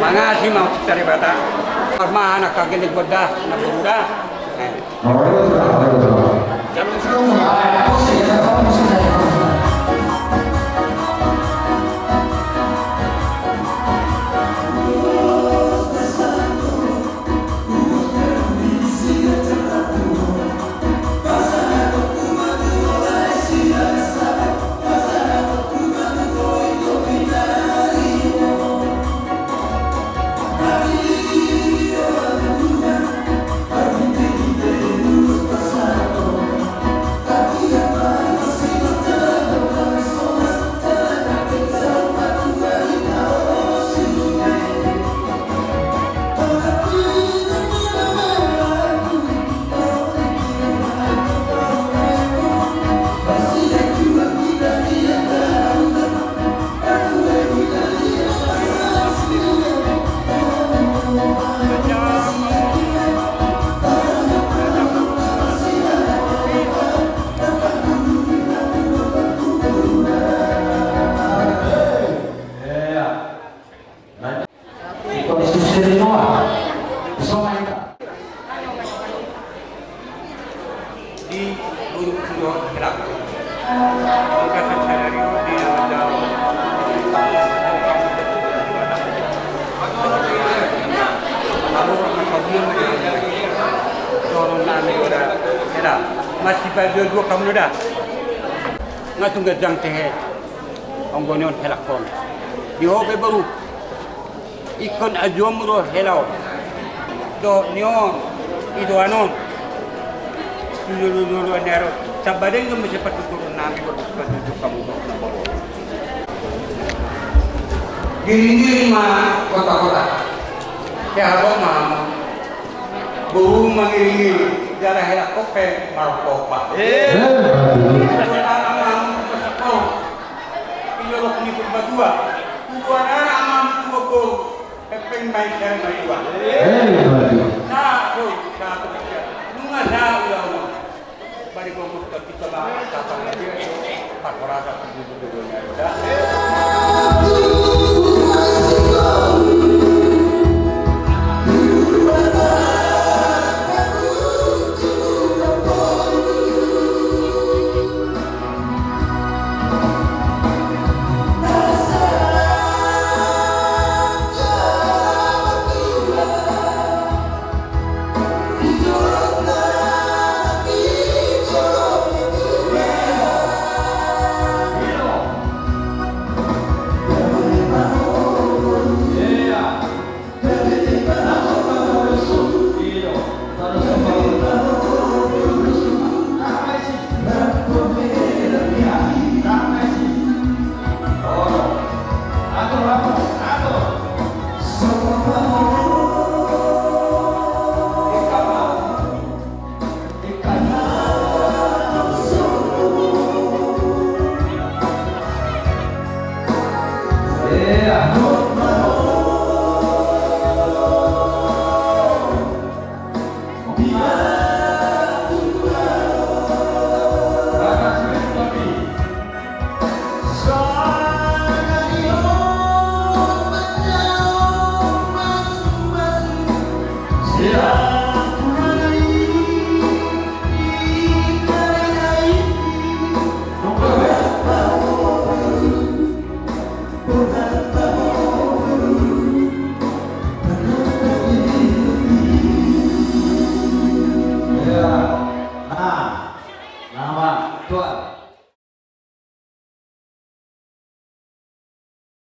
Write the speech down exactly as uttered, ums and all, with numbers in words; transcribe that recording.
Mangasi ma sari bata. Parma anak kaki ni boda na boda. Di buruk sudah gelap. Angkatan sadari di dalam. Lalu orang kabian di dorong nami udah gelap. Masih pada dua kamu udah. Ngatung gajang tehe. Onggo ni on hela on. Di hope baru. Ingkon ajuonmu do hela on. Dohot ni on, idoan on. Dulu-dulu ni aro. Sabadeng do muse patutur nami, patutur hamu do. Giring-giring ma kota-kota. Sehat ma. Boru mangiring-iring. Jala hela on pe marompa-ompa. Eh. Idoan anak ma hamu tu Pasar Palu. Idoan ni Purbatua. Idoan anak ma hamu tu Bogor. Hepeng ma i sian matua. Eh, badia. Sa, so, sa, so, sa. Nunga sa ulaon on. Bari gomut ka kita ba, sa, sa, sa, sa. Parhorasan tu dunia da.